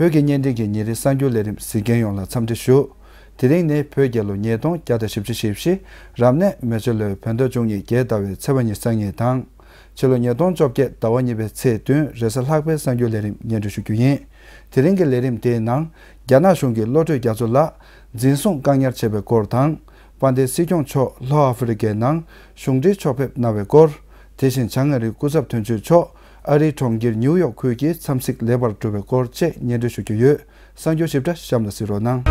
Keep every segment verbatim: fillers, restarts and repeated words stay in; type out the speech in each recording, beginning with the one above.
བོད་ཀྱི་བརྙན་འཕྲིན་གྱི་ཉིན་རེའི་གསར་འགྱུར་ལས་རིམ་གཟིགས་མཁན་ཡོངས་ལ་འཚམས་འདྲི་ཞུ། དེ་རིང་ནི་བོད་རྒྱལ་ལོ་ཉིས་སྟོང་བརྒྱ་དང་བཞི་བཅུ་ཞེ་བཞི། རབ་གནས་མེ་བྱ་ལོའི་བོད་ཟླ་བཅུ་གཉིས་རྒྱལ་ཟླ་བའི་ཚེས་པ་ཉི་ཤུ་རྩ་གཉིས་དང་། ཕྱི་ལོ་ཉིས་སྟོང་བཅོ་བརྒྱད་ཟླ་བ་གཉིས་པའི་ཚེས་བདུན་རེས་གཟའ་ལྷག་པའི་གསར་འགྱུར་ལས་རིམ་སྙན་སྒྲོན་ཞུ་རྒྱུ་ཡིན། དེ་རིང་གི་ལས་རིམ་དེའི་ནང་། རྒྱ་ནག་གཞུང་གིས་བློ་གྲོས་རྒྱ་མཚོ་ལགས་འཛིན་བཟུང་བཀག་ཉར་བྱས་པའི་སྐོར་དང་། དཔལ་ལྡན་སྲིད་སྐྱོང་མཆོག་ལྷོ་ཨ་ཧྥེ་རི་ཁའི་ནང་གཞུང་འབྲེལ་ཕྱོགས་ཕེབས་གནང་བའི་སྐོར། དེ་བཞིན་བྱང་ཨ་རིའི་སྐུ་ཚབ་དོན་གཅོད་མཆོག་ཨ་རིའི་གྲོང་ཁྱེར་ནིའུ་ཡོག་ཁུལ་གྱི་འཚམས་གཟིགས་ལེགས་པར་གྲུབ་པའི་སྐོར་བཅས་སྙན་སྒྲོན་ཞུ་རྒྱུ་ཡོད། གསར་འགྱུར་ཞིབ་ཕྲ་གཤམ་ལ་གཟིགས་རོགས་གནང་།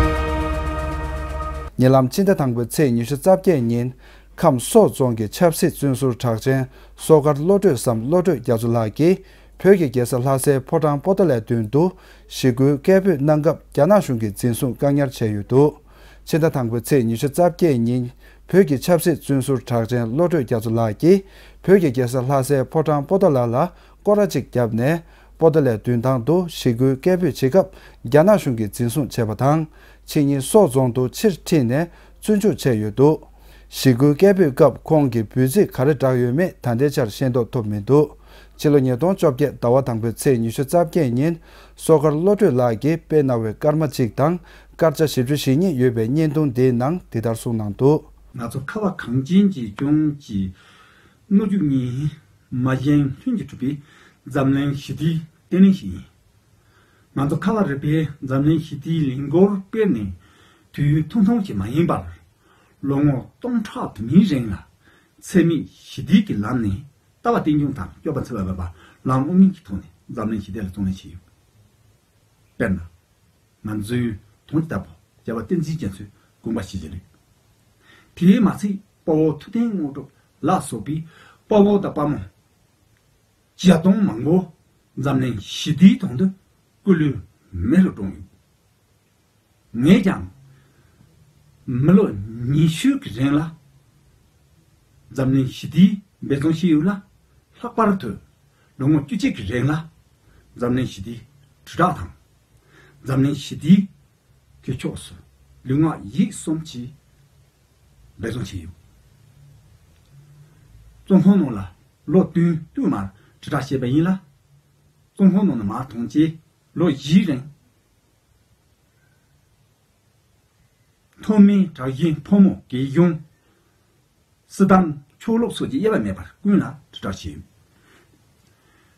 ཉེ་ལམ་ཕྱི་ཟླ་དང་པོའི་ཚེས་ཉི་ཤུ་རྩ་བརྒྱད་ཉིན། ཁམས་སོག་རྫོང་གི་ཆབ་སྲིད་བཙོན་ཟུར་གྲགས་ཅན་སོ་མཁར་བློ་གྲོས་སམ་བློ་གྲོས་རྒྱ་མཚོ་ལགས་ཀྱིས། བོད་ཀྱི་རྒྱལ་ས་ལྷ་སའི་ཕོ་བྲང་པོ་ཏཱ་ལའི་མདུན་དུ་ཞི་རྒོལ་སྐད་འབོད་གནང་སྐབས་རྒྱ་ནག་གཞུང་གིས་འཛིན་བཟུང་བཀག་ཉར་བྱས་ཡོད་འདུག་ཕྱི་ཟླ་དང་པོའི་ཚེས་ཉི་ཤུ་རྩ་བརྒྱད་ཉིན། བོད་ཀྱི་ཆབ་སྲིད་བཙོན་ཟུར་གྲགས་ཅན་བློ་གྲོས་རྒྱ་མཚོ་ལགས་ཀྱིས། བོད་ཀྱི་རྒྱལ་ས་ལྷ་སའི་ཕོ་བྲང་པོ་ཏཱ་ལ་ལ་སྐོར་ར་གཅིག་བརྒྱབ་ནས། པོ་ཏཱ་ལའི་མདུན་ཐང་དུ་ཞི་རྒོལ་སྐད་འབོད་བྱེད་སྐབས། རྒྱ་ནག་གཞུང་གིས་འཛིན་བཟུང་བྱས་པ་དང་། ཕྱི་ཉིན་སོག་རྫོང་དུ་ཕྱིར་ཁྲིད་ནས། བཙོན་འཇུག་བྱས་ཡོད་འདུག་ཞི་རྒོལ་སྐད་འབོད་སྐབས་ཁོང་གིས་འབོད་ཚིག་ག་རེ་བསྒྲགས་ཡོད་མེད་ད་ལྟའི་ཆར་ཤེས་རྟོགས་ཐུབ་མི་འདུག་ཕྱི་ལོ་ཉིས་སྟོང་བཅོ་བརྒྱད་ཟླ་བ་དང་པོའི་ཚེས་ཉི་ཤུ་རྩ་བརྒྱད་ཉིན། སོ་མཁར་བློ་གྲོས་ལགས་ཀྱིས་སྤེལ་གནང་བའི་སྐར་མ་གཅིག་དང་སྐར་ཆ་བཞི་བཅུ་ཞེ་གཉིས་ཡོད་པའི་བརྙན་ཐུང་འདིའི་ནང་འདི་ལྟར་གསུངས་གནང་འདུག་ང་ཚོ་ཁ་བ་གངས་ཅན་གྱི་ལྗོངས་ཀྱི་སྣོད་བཅུད་གཉིས་མ་གཞན་ལྷུན་གྱིས་གྲུབ་པའི་འཛམ་གླིང་ཞི་བདེའི་བརྟན་བརླིང་ཞིག་ཡིན། ང་ཚོ་ཁ་བ་རི་པའི་འཛམ་གླིང་ཞི་བདེའི་ལས་འགུལ་སྤེལ་ནས་དུས་ཡུན་ཐུང་ཐུང་ཞིག་མ་ཡིན་པར། ལོ་ངོ་སྟོང་ཕྲག་དུ་མའི་རིང་ལ་འཚེ་མེད་ཞི་བདེ་གི་ལམ་ནས་ལྟ་བ་རྟེན་འབྱུང་དང་སྤྱོད་པ་འཚེ་བ་མེད་པ་ལམ་དབུ་མའི་གི་ཐོག་ནས་འཛམ་གླིང་ཞི་བདེ་ལ་བརྩོན་ལེན་བྱས་ཡོད། དཔེར་ན། ང་ཚོའི་དོན་གྱི་བདག་པོ་རྒྱལ་བ་བསྟན་འཛིན་རྒྱ་མཚོའི་དགོངས་པ་ཞིག་བཞེས་ལུགས། དེས་མ་ཚད་དཔའ་བོ་ཐུབ་བསྟན་དངོས་གྲུབ་ལ་སོགས་པའི་དཔའ་བོ་དང་དཔའ་མོ་བརྒྱ་སྟོང་མང་པོ་འཛམ་གླིང་ཞི་བདེའི་དོན་དུ་སྐུ་ལུས་མེ་རུ་བཀྲོངས་ཡོད། ངས་ཀྱང་མི་ལོ་ཉི་ཤུ་གི་རིང་ལ་འཛམ་གླིང་ཞི་བདེའི་འབད་བརྩོན་བྱས་ཡོད་ལ། ལྷག་པར་དུ་ལོ་ངོ་བཅུ་གཅིག་གི་རིང་ལ་འཛམ་གླིང་ཞི་བདེའི་དྲིལ་བསྒྲགས་དང་། འཛམ་གླིང་ཞི་བདེའི་གི་ཕྱོགས་སུ་ལུས་ངག་ཡིད་གསུམ་གྱིས་འབད་བརྩོན་བྱས་ཡོད། བཙོན་ཁང་ནང་ལ་ལོ་བདུན་བསྟུད་མར་དྲིལ་བསྒྲགས་བྱས་པ་ཡིན་ལ། བཙོན་ཁང་ནང་ནས་མར་ཐོན་རྗེས་ལོ་བཞིའི་རིང་། ཐོན་མིའི་གྲགས་ཅན་ཕོ་མོ་རྒན་གཞོན། སྲིད་དམ་ཆོས་ལུགས་སོགས་ཀྱི་དབྱེ་བ་མེད་པར་ཀུན་ལ་དྲིལ་བསྒྲགས་བྱས་ཡོད།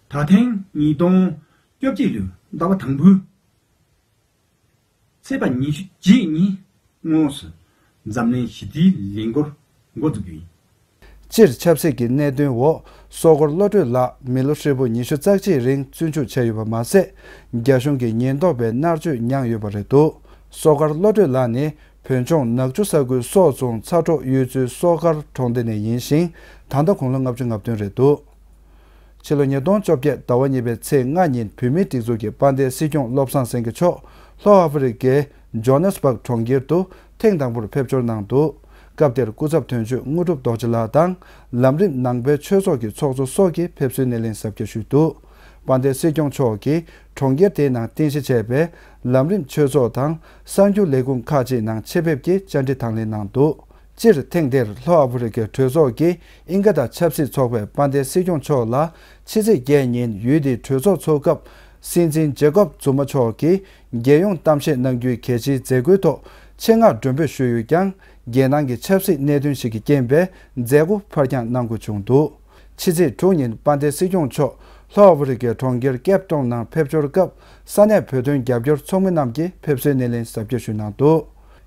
ད་ཐེངས་ཉིས་སྟོང་བཅོ་བརྒྱད་ལོའི་ཟླ་བ་དང་པོའི་ཚེས་པ་ཉི་ཤུ་རྗེས་ཉིན་དངོས་སུ་འཛམ་གླིང་ཞི་བདེའི་ལས་འགུལ་འགོ་འཛུགས་རྒྱུ་ཡིན། སྤྱིར་ཆབ་སྲིད་ཀྱི་གནད་དོན་འོག་སོག་པོར་བློ་གྲོས་ལགས་མི་ལོ་ཧྲིལ་པོ་ཉི་ཤུ་རྩ་གཅིག་རིང་བཙོན་འཇུག་བྱས་ཡོད་པ་མ་ཟད། རྒྱ་གཞུང་གི་ཉེན་རྟོག་པའི་མནར་གཅོད་མྱངས་ཡོད་པ་རེད་འདུག་སོག་པོར་བློ་གྲོས་ལགས་ནི་བོད་ལྗོངས་ནག་ཆུ་ས་ཁུལ་སོག་རྫོང་ཚ་གྲོག་གཡུལ་ཚོའི་སོག་མཁར་གྲོང་སྡེ་ནས་ཡིན་ཞིང་། ད་ལྟ་དགུང་ལོ་ལྔ་བཅུ་ང་བདུན་རེད་འདུག་ཕྱི་ལོ་ཉིས་སྟོང་བཅོ་བརྒྱད་ཟླ་བ་གཉིས་པའི་ཚེས་ལྔ་ཉིན་བོད་མིའི་སྒྲིག་འཛུགས་ཀྱི་དཔལ་ལྡན་སྲིད་སྐྱོང་བློ་བཟང་སེང་གེ་མཆོག་ལྷོ་ཨ་ཧྥེ་རི་ཁའི་ཇོ་ནེ་སི་བྷག་གྲོང་ཁྱེར་དུ་ཐེངས་དང་པོར་ཕེབས་འབྱོར་གནང་འདུག་སྐབས་དེར་སྐུ་ཚབ་དོན་གཅོད་དངོས་གྲུབ་རྡོ་རྗེ་ལགས་དང་། ལམ་རིམ་ནང་པའི་ཆོས་ཚོགས་ཀྱི་ཚོགས་གཙོ་སོགས་ཀྱིས་ཕེབས་བསུའི་སྣེ་ལེན་གཟབ་རྒྱས་ཞུས་འདུག་དཔལ་ལྡན་སྲིད་སྐྱོང་མཆོག་གིས་གྲོང་ཁྱེར་དེའི་ནང་རྟེན་གཞི་བྱས་པའི་ལམ་རིམ་ཆོས་ཚོགས་དང་གསར་འགྱུར་ལས་ཁུངས་ཁག་ཅིག་ནང་ཆེད་ཕེབས་ཀྱིས་བཅར་འདྲི་དང་ལེན་གནང་འདུག་སྤྱིར་ཐེངས་འདིར་ལྷོ་ཨ་ཧྥེ་རི་ཁའི་གྲོས་ཚོགས་ཀྱི་དབྱིན་སྐད་དང་ཆབ་སྲིད་ཚོགས་པས་དཔལ་ལྡན་སྲིད་སྐྱོང་མཆོག་ལ་ཕྱི་ཚེས་བརྒྱད་ཉིན་ཡུལ་དེའི་གྲོས་ཚོགས་ཚོགས་སྐབས་སྲིད་འཛིན་ཇེ་ཀོབ་ཛུ་མ་མཆོག་གིས་རྒྱལ་ཡོངས་གཏམ་བཤད་གནང་རྒྱུའི་གལ་ཆེའི་མཛད་སྒོའི་ཐོག་ཆེད་མངགས་མགྲོན་འབོད་ཞུས་ཡོད་ཀྱང་། རྒྱལ་ནང་གི་ཆབ་སྲིད་གནད་དོན་ཞིག་གི་རྐྱེན་པས་མཛད་སྒོ་ཕར་འགྱངས་གནང་དགོས་བྱུང་འདུག་ཕྱི་ཚེས་དྲུག་ཉིན་དཔལ་ལྡན་སྲིད་སྐྱོང་མཆོག་ལྷོ་ཨ་ཧྥེ་རི་ཁའི་གྲོང་ཁྱེར་ཀེབ་ཏོན་ནང་ཕེབས་འབྱོར་སྐབས་ས་གནས་བོད་དོན་རྒྱབ་སྐྱོར་ཚོགས་མི་རྣམས་ཀྱིས་ཕེབས་བསུའི་སྣེ་ལེན་གཟབ་རྒྱས་ཞུས་གནང་འདུག་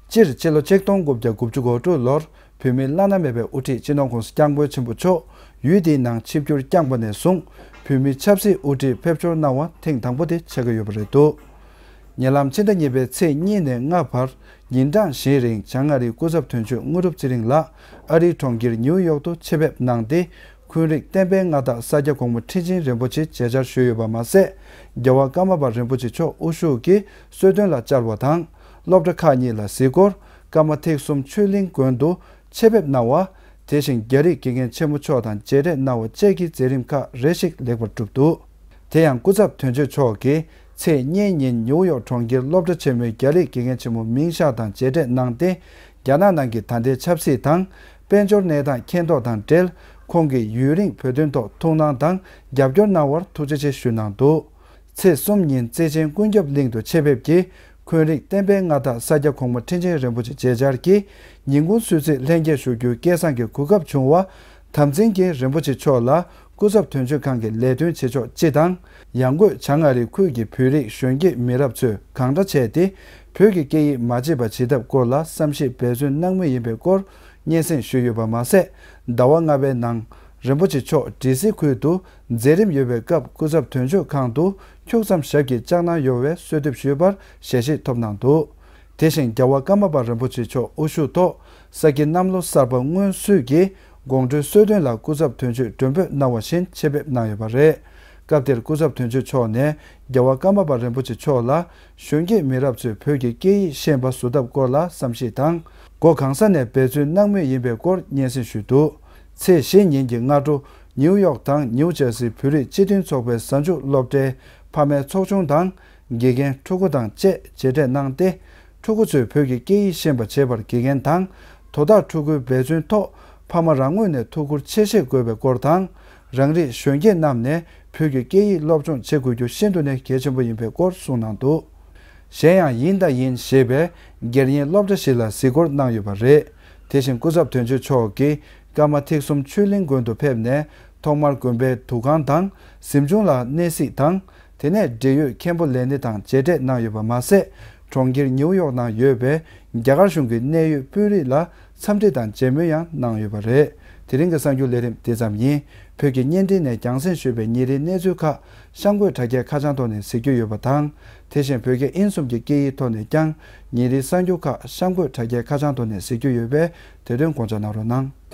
སྤྱིར་ཕྱི་ལོ་ཆིག་སྟོང་དགུ་བརྒྱ་དགུ་བཅུ་གོ་དྲུག་ལོར་བོད་མིའི་བླ་ན་མེད་པའི་དབུ་ཁྲིད་སྤྱི་ནོར་༧གོང་ས་༧སྐྱབས་མགོན་ཆེན་པོ་མཆོག་ཡུལ་དེའི་ནང་ཆིབས་བསྒྱུར་བསྐྱངས་པ་ནས་བཟུང་བོད་མིའི་ཆབ་སྲིད་དབུ་ཁྲིད་ཕེབས་འབྱོར་གནང་བ་ཐེངས་དང་པོ་དེ་ཆགས་ཀྱི་ཡོད་པ་རེད་འདུག་ཉེ་ལམ་ཕྱི་ཟླ་གཉིས་པའི་ཚེས་གཉིས་ནས་ལྔ་བར་ཉིན་གྲངས་བཞིའི་རིང་བྱང་ཨ་རིའི་སྐུ་ཚབ་དོན་གཅོད་དངོས་གྲུབ་ཚེ་རིང་ལགས་ཨ་རིའི་གྲོང་ཁྱེར་ནིའུ་ཡོག་ཏུ་ཆེད་ཕེབས་གནང་སྟེ། འཁོན་རིགས་བསྟན་པའི་མངའ་བདག་ས་སྐྱ་གོང་མ་ཁྲི་ཆེན་རིན་པོ་ཆེ་མཇལ་བཅར་ཞུས་ཡོད་པ་མ་ཟད། རྒྱལ་བ་ཀརྨ་པ་རིན་པོ་ཆེ་མཆོག་དབུ་བཞུགས་ཀྱིས་གསོལ་སྟོན་ལ་བཅར་བ་དང་། སློབ་གྲྭ་ཁག་གཉིས་ལ་གཟིགས་སྐོར། ཀརྨ་ཐེག་གསུམ་ཆོས་གླིང་དགོན་དུ་ཆེད་ཕེབས་གནང་བ། དེ་བཞིན་རྒྱ་རིགས་དགེ་རྒན་ཆེན་མོ་མཆོག་དང་མཇལ་འཕྲད་གནང་བ་བཅས་ཀྱི་མཛད་རིམ་ཁག་རེ་ཞིག་ལེགས་པར་གྲུབ་འདུག་དེ་ཡང་སྐུ་ཚབ་དོན་གཅོད་མཆོག་གིས་ཚེས་གཉིས་ཉིན་ནིའུ་ཡོག་གྲོང་ཁྱེར་སློབ་གྲྭ་ཆེན་མོའི་རྒྱ་རིགས་དགེ་རྒན་ཆེན་མོ་མིང་ཤག་དང་མཇལ་འཕྲད་གནང་སྟེ། རྒྱ་ནག་ནང་གི་ད་ལྟའི་ཆབ་སྲིད་དང་། དཔལ་འབྱོར་གནས་སྟངས་མཁྱེན་རྟོགས་དང་འབྲེལ། ཁོང་གིས་ཡུན་རིང་བོད་དོན་ཐོག་ཐུགས་སྣང་དང་རྒྱབ་སྐྱོར་གནང་བར་ཐུགས་རྗེ་ཆེ་ཞུས་གནང་འདུག་ཚེས་གསུམ་ཉིན་བརྩེ་ཆེན་ཀུན་ཁྱབ་གླིང་དུ་ཆེད་ཕེབས་ཀྱིས་འཁོན་རིགས་བསྟན་པའི་མངའ་བདག་ས་སྐྱ་གོང་མ་ཁྲི་ཆེན་རིན་པོ་ཆེ་མཇལ་བཅར་གྱིས་ཉིན་གུང་གསོལ་ཚིགས་ལྷན་རྒྱས་ཞུ་རྒྱུའི་སྐལ་བཟང་གི་གོ་སྐབས་བྱུང་བ། དམ་འཛིན་གྱིས་རིན་པོ་ཆེ་མཆོག་ལ་སྐུ་ཚབ་དོན་གཅོད་ཁང་གི་ལས་དོན་བྱེད་ཕྱོགས་སྤྱི་དང་། ཡང་སྒོས་བྱང་ཨ་རིའི་ཁུལ་གྱི་བོད་རིགས་གཞོན་སྐྱེས་མི་རབས་ཚོས་གང་འདྲ་བྱས་ཏེ་བོད་ཀྱི་སྐད་ཡིག་མ་བརྗེད་པ་བྱེད་ཐབས་སྐོར་ལ་བསམ་ཤེས་འབད་བརྩོན་གནང་མུས་ཡིན་པའི་སྐོར་སྙན་སེང་ཞུས་ཡོད་པ་མ་ཟད། ཟླ་བ་ལྔ་པའི་ནང་རིན་པོ་ཆེ་མཆོག་ཌི་སི་ཁུལ་དུ་མཛད་རིམ་ཡོད་པའི་སྐབས་སྐུ་ཚབ་དོན་གཅོད་ཁང་དུ་འཁྱུག་མཚམས་ཞབས་ཀྱིས་བཅགས་གནང་ཡོང་བའི་གསོལ་འདེབས་ཞུས་པར་ཞལ་བཞེས་ཐོབ་གནང་འདུག་དེ་བཞིན་རྒྱལ་བ་ཀརྨ་པ་རིན་པོ་ཆེ་མཆོག་དབུ་བཞུགས་ཐོག་ས་དགེ་གནམ་ལོ་གསར་པ་སྔོན་བསུས་ཀྱི་དགོང་དྲོའི་གསོལ་སྟོན་ལ་སྐུ་ཚབ་དོན་གཅོད་མགྲོན་འབོད་གནང་བ་བཞིན་ཆེད་ཕེབས་གནང་ཡོད་པ་རེད། སྐབས་དེར་སྐུ་ཚབ་དོན་གཅོད་མཆོག་ནས་རྒྱལ་བ་ཀརྨ་པ་རིན་པོ་ཆེ་མཆོག་ལ་གཞོན་སྐྱེས་མི་རབས་ཚོས་བོད་ཀྱི་སྐད་ཡིག་ཤེས་པ་བཟོ་ཐབས་སྐོར་ལ་བསམ་གཞིག་དང་། སྒོ་གང་ས་ནས་འབད་བརྩོན་གནང་མུས་ཡིན་པའི་སྐོར་སྙན་སེང་ཞུས་འདུག་ཚེས་བཞི་ཉིན་གྱི་སྔ་དྲོ་ནིའུ་ཡོག་དང་ནིའུ་ཇར་སིའི་བོད་རིགས་སྤྱི་མཐུན་ཚོགས་པའི་གཟའ་མཇུག་སློབ་གྲྭའི་ཕ་མའི་ཚོགས་ཆུང་དང་། དགེ་རྒན་ཕྲུ་གུ་དང་བཅས་མཇལ་འཕྲད་གནང་སྟེ། ཕྲུ་གུ་ཚོས་བོད་ཀྱི་སྐད་ཡིག་ཤེས་པ་བྱེད་པར་དགེ་རྒན་དང་། དོ་བདག་ཕྲུ་གུའི་འབད་བརྩོན་ཐོག་ཕ་མ་རང་ངོས་ནས་ཐུགས་ཁུར་ཆེ་བཞེས་དགོས་པའི་སྐོར་དང་། རང་རིགས་གཞོན་སྐྱེས་རྣམས་ནས་བོད་ཀྱི་སྐད་ཡིག་སློབ་སྦྱོང་བྱེད་དགོས་རྒྱུ་ཤིན་ཏུ་ནས་གལ་ཆེན་པོ་ཡིན་པའི་སྐོར་གསུངས་གནང་འདུག་གཞན་ཡང་ཡིན་དང་ཡིན་ཞེས་པའི་སྒེར་གཉེར་སློབ་གྲྭ་ཞིག་ལ་གཟིགས་སྐོར་གནང་ཡོད་པ་རེད། དེ་བཞིན་སྐུ་ཚབ་དོན་གཅོད་མཆོག་གིས་ཀརྨ་ཐེག་གསུམ་ཆོས་གླིང་དགོན་དུ་ཕེབས་ནས་ཐོག་མར་དགོན་པའི་འདུ་ཁང་དང་གཟིམ་ཆུང་ལ་གནས་གཟིགས་དང་། དེ་ནས་འབྲེལ་ཡོད་མཁན་པོ་ལས་སྣེ་དང་མཇལ་འཕྲད་གནང་ཡོད་པ་མ་ཟད། གྲོང་ཁྱེར་ནིའུ་ཡོག་ནང་ཡོད་པའི་རྒྱ་གར་གཞུང་གི་གནད་ཡོད་དཔོན་རིགས་ལ་འཚམས་འདྲི་དང་མཇལ་མོལ་ཡང་གནང་ཡོད་པ་རེད། དེ་རིང་གི་གསར་འགྱུར་ལས་རིམ་དེ་ཙམ་ཡིན། བོད་ཀྱི་བརྙན་འཕྲིན་ནས་རྒྱང་སྲིང་ཞུས་པའི་ཉིན་རེའི་གནས་ཚུལ་ཁག་གཤམ་འཁོད་དྲ་རྒྱའི་ཁ་བྱང་ཐོག་ནས་གཟིགས་རྒྱུ་ཡོད་པ་དང་། དེ་བཞིན་བོད་རྒྱ་དབྱིན་གསུམ་གྱི་སྐད་ཡིག་ཐོག་ནས་ཀྱང་ཉིན་རེའི་གསར་འགྱུར་ཁག་གཤམ་འཁོད་དྲ་རྒྱའི་ཁ་བྱང་ཐོག་ནས་གཟིགས་རྒྱུ་ཡོད་པས་དེ་དོན་དགོངས་འཇགས་གནང་རོགས་གནང་།